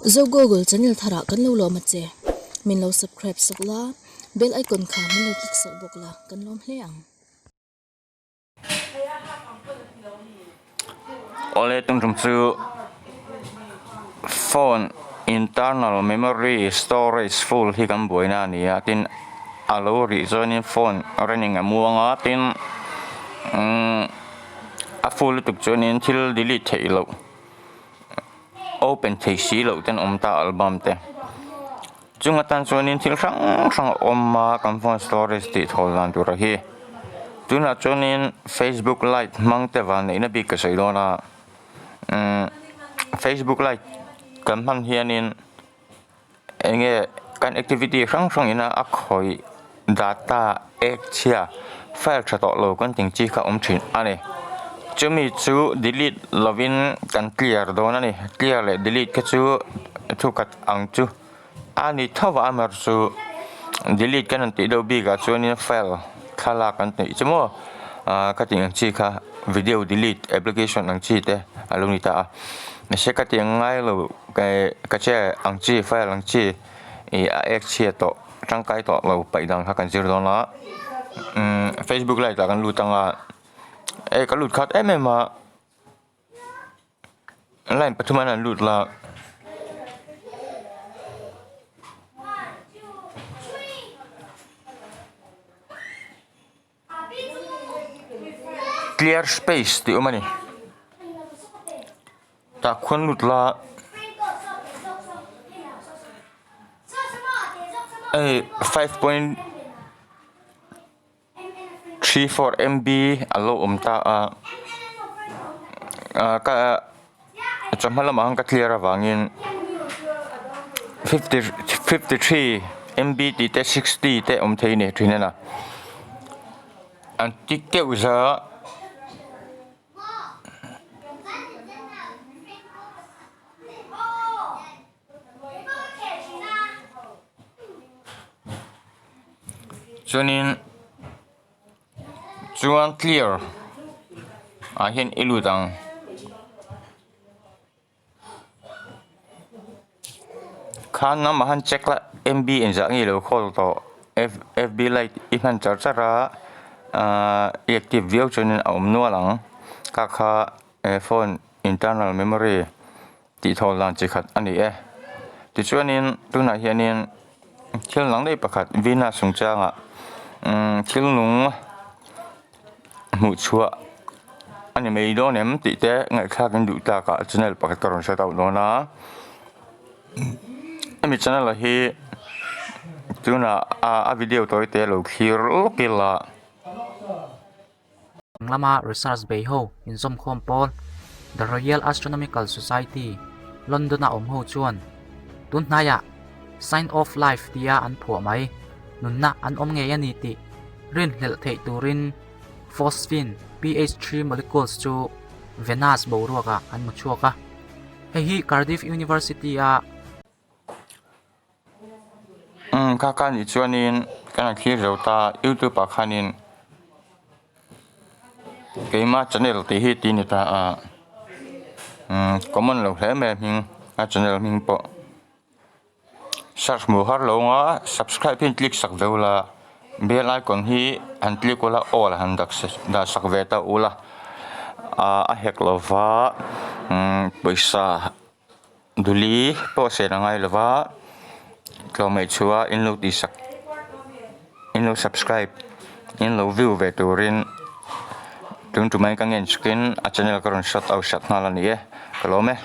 Zo Google channel tharah kan lo lawm a che. Min lo subscribe sak la, bell icon kha min lo click sak bawk la, kan lawm hle ang. Awle tum tum chu phone internal memory storage full hi kan buaina a ni a tin a lo rih chuanin phone running a muang a tin umm a full lutuk chuanin thil delete theih loh open thei si loh ten awm ta album te chung atan chuanin thil hrang hrang a awm a kan phone storage tih thawl dan tur a hi tunah chuanin facebook lite hmang te van neihna bik ka sawi dawn a umm facebook lite kan hman hianin eng nge kan activity hrang hrang ina a khawih data ek chhia file tha tawh lo kan tih chi kha a awm thin a ni chumi chu delete lovin kan clear dawn a ni clear leh delete kha chu thu khat ang chu a ni tho a amaherawh chu delete kan han tih deuh bik ah chuanin file thlalak an tih chu maw ah ka tih ang chi kha video delete application ang chi te a lo ni ta a mahse ka tih ang ngai lo. Ka che ang chi file ang chi ih a ek chhia tawh tangkai tawh lo paih dan kha kan zir dawn a umm facebook lite ah kan lut ang a hei ka lut khat em em a line pathum an han lut la. Clear space tih a awm a ni tah khuan lut la hei 5.34 MB a lo awm ta a ah ka chawhma lamah khan ka clear avangin 50 53 MB tih te 60 te awm thei a ni thin a an tik deuh za chuanin. Chuan clear ah hian i lut ang. Khan lamah khan check la MB engzah nge ilo call tawh F_B lite i hman char char a ahh i active viau chuanin a awm nual ang kha kha phone internal memory tih thawl dan chi khat a ni e. Tichuanin tunah hianin thil dang daih pakhat Venus chungchangah umm thil nung hmuh chhuah a ni mai dawn em tih te ngaihthlak in duh tlak ah channel pakhat ka rawn hre tauh dawn a hemi channel ah hi tunah a video tawi te lo thlir lawk ila. Lama research bei ho inzawmkhawm pawl The Royal Astronomical Society, London-a awm ho chuan tun hnaiah Sign of Life tia an phuah mai, nunna an awm ngei a ni tih rinhlelh theih turin phosphine, PH3 molecules chu Venus boruakah an hmu chhuak a. Hei hi Cardiff University-a. Umm kha kha nih chuanin ka han thlir zo ta youtube ah khanin keima channel tih hi tih a ni ta a umm common lo hle mai a hming a channel hming pawh search hmuh har lo ang a subscribe hi click sak ve ula bell icon hi han click ula all han dah sak ve ta ula ah a hek lova umm pawisa. Duli pawh sen a ngai lova tlawmngaih chhuah in lo tih sak in lo subscribe in lo view ve turin tun tumah hian ka ngen chhukin a channel ka rawn shot out sak nghal a ni e ka lawm e.